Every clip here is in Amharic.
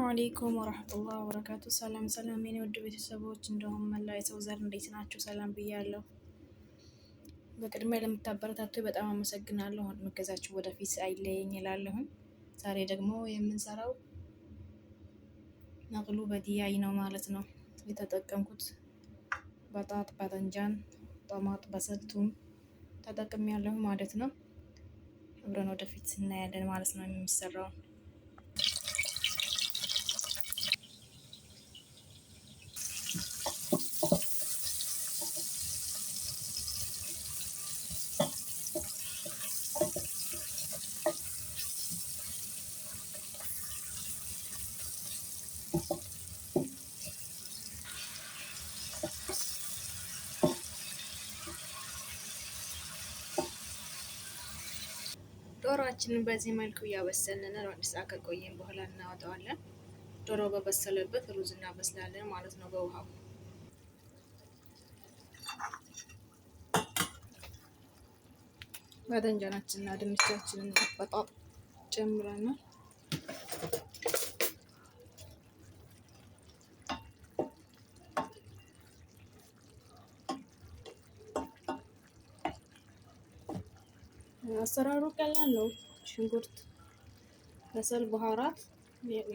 አለይኩም ወራህመቱላህ ወበረካቱ። ሰላም ሰላም የኔ ውድ ቤተሰቦች እንደውም መላ የሰው ዘር እንዴት ናችሁ? ሰላም ብያለሁ። በቅድሚያ ለምታበረታቱ በጣም አመሰግናለሁ። መገዛችሁ ወደፊት አይለየኝ እላለሁኝ። ዛሬ ደግሞ የምንሰራው ነቅሉ በዲያይ ነው ማለት ነው። የተጠቀምኩት በጣጥ ባተንጃን፣ ጦማጥ፣ በሰልቱም ተጠቅሜያለሁ ማለት ነው። አብረን ወደፊት እናያለን ማለት ነው የሚሰራውን። ዶሮአችንን በዚህ መልኩ እያበሰልን ነው። አንድ ሰዓት ከቆየን በኋላ እናወጣዋለን። ዶሮ በበሰለበት ሩዝ እናበስላለን ማለት ነው በውሃው። ባደንጃናችንና ድንቻችንን በጣም ጨምረናል። አሰራሩ ቀላል ነው። ሽንኩርት፣ በሰል፣ በኋራት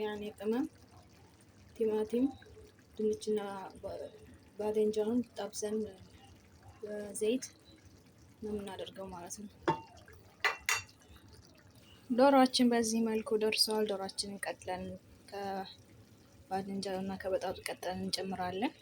ያኔ ቅመም፣ ቲማቲም፣ ድንችና ባደንጃውን ጠብሰን በዘይት ነው የምናደርገው ማለት ነው። ዶሮአችን በዚህ መልኩ ደርሷል። ዶሮአችንን ቀጥለን ከባደንጃው እና ከበጣጡ ቀጥለን እንጨምራለን።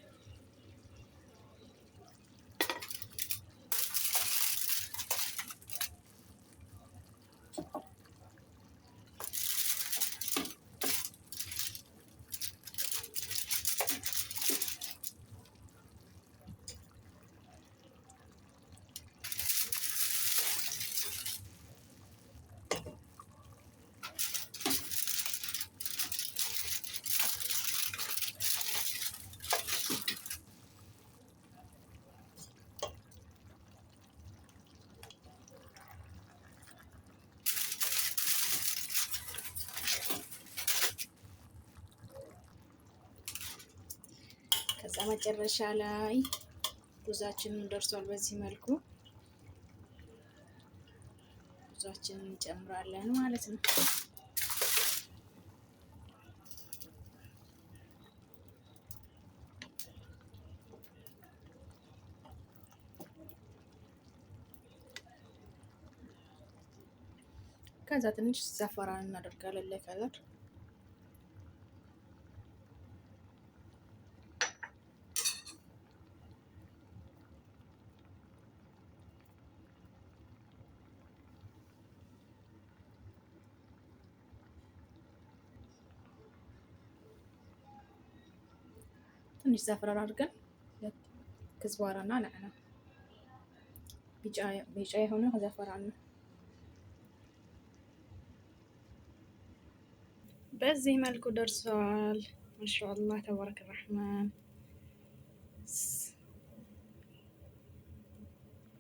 ከዛ መጨረሻ ላይ ሩዛችንን ደርሷል። በዚህ መልኩ ሩዛችንን እንጨምራለን ማለት ነው። ከዛ ትንሽ ዘፈራን እናደርጋለን ለ color። ትንሽ ዘፈራን አድርገን ክዝባራና ነዕና ቢጫ የሆነ ዘፈራን ነው። በዚህ መልኩ ደርሰዋል። ማሻአላህ ተባረከ ረህማን።